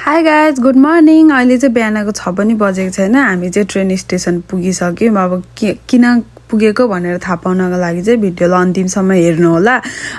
Hi guys good morning. अहिले चाहिँ बिहानको 6 पनि बजेको छैन। हामी चाहिँ ट्रेन स्टेसन पुगिसक्यौँ। अब किन पुगेको भनेर थाहा पाउनको लागि चाहिँ भिडियोलाई अन्तिमसम्म हेर्नु होला।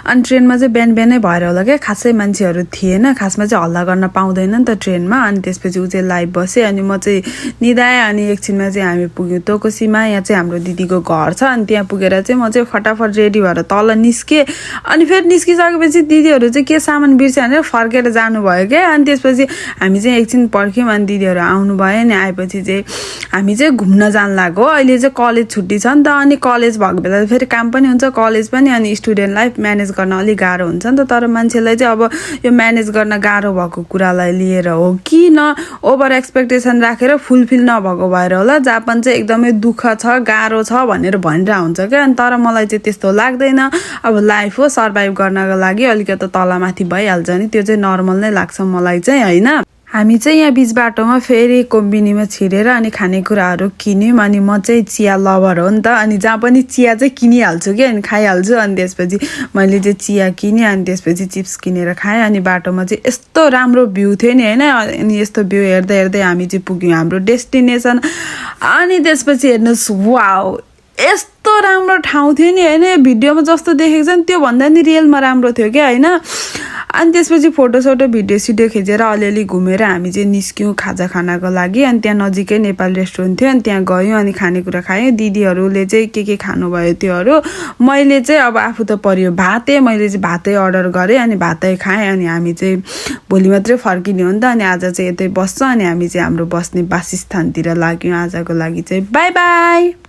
अनि ट्रेनमा चाहिँ बिहानै भएर होला क्या, खासै मान्छेहरू थिएन। खासमा चाहिँ हल्ला गर्न पाउँदैन नि त ट्रेनमा। अनि त्यसपछि ऊ चाहिँ लाइभ बसेँ अनि म चाहिँ निदाएँ। अनि एकछिनमा चाहिँ हामी पुग्यौँ तोकोसीमा। यहाँ चाहिँ हाम्रो दिदीको घर छ। अनि त्यहाँ पुगेर चाहिँ म चाहिँ फटाफट रेडी भएर तल निस्केँ। अनि फेरि निस्किसकेपछि दिदीहरू चाहिँ के सामान बिर्स्यो भनेर फर्केर जानुभयो क्या। अनि त्यसपछि हामी चाहिँ एकछिन पर्ख्यौँ। अनि दिदीहरू आउनुभयो। अनि आएपछि चाहिँ हामी चाहिँ घुम्न जान लाग्यो। अहिले चाहिँ कलेज छुट्टी छ नि त। अनि कलेज भएको बेला फेरि काम पनि हुन्छ, कलेज पनि। अनि स्टुडेन्ट लाइफ म्यानेज गर्न अलिक गाह्रो हुन्छ नि त। तर मान्छेलाई चाहिँ अब यो म्यानेज गर्न गाह्रो भएको कुरालाई लिएर हो कि न ओभर एक्सपेक्टेसन राखेर फुलफिल नभएको भएर होला। जापान चाहिँ एकदमै दुःख छ, गाह्रो छ भनेर भनिरहेको हुन्छ क्या। अनि तर मलाई चाहिँ त्यस्तो लाग्दैन। अब लाइफ हो, सर्भाइभ गर्नको लागि अलिकति तलमाथि भइहाल्छ नि, त्यो चाहिँ नर्मल नै लाग्छ मलाई चाहिँ, होइन। हामी चाहिँ यहाँ बिच बाटोमा फेरि कोम्बिनीमा छिरेर अनि खानेकुराहरू किन्यौँ। अनि म चाहिँ चिया लभर हो नि त। अनि जहाँ पनि चिया चाहिँ किनिहाल्छु कि, अनि खाइहाल्छु। अनि त्यसपछि मैले चाहिँ चिया किनेँ। अनि त्यसपछि चिप्स किनेर खाएँ। अनि बाटोमा चाहिँ यस्तो राम्रो भ्यू थियो नि, होइन। अनि यस्तो भ्यू हेर्दै हेर्दै हामी चाहिँ पुग्यौँ हाम्रो डेस्टिनेसन। अनि त्यसपछि हेर्नुहोस्, वाउ यस्तो राम्रो ठाउँ थियो नि, होइन। भिडियोमा जस्तो देखेको छ नि त्योभन्दा नि रियलमा राम्रो थियो क्या, होइन। अनि त्यसपछि फोटोसोटो भिडियो खिचेर अलिअलि घुमेर हामी चाहिँ निस्क्यौँ खाजा खानको लागि। अनि त्यहाँ नजिकै नेपाल रेस्टुरेन्ट थियो। अनि त्यहाँ गयौँ अनि खानेकुरा खायौँ। दिदीहरूले चाहिँ के खानुभयो त्योहरू। मैले चाहिँ अब आफू त पर्यो भातै, मैले चाहिँ भातै अर्डर गरेँ। अनि भातै खाएँ। अनि हामी चाहिँ भोलि मात्रै फर्किने हो नि त। अनि आज चाहिँ यतै बस्छ। अनि हामी चाहिँ हाम्रो बस्ने वासस्थानतिर लाग्यौँ आजको लागि चाहिँ। By by.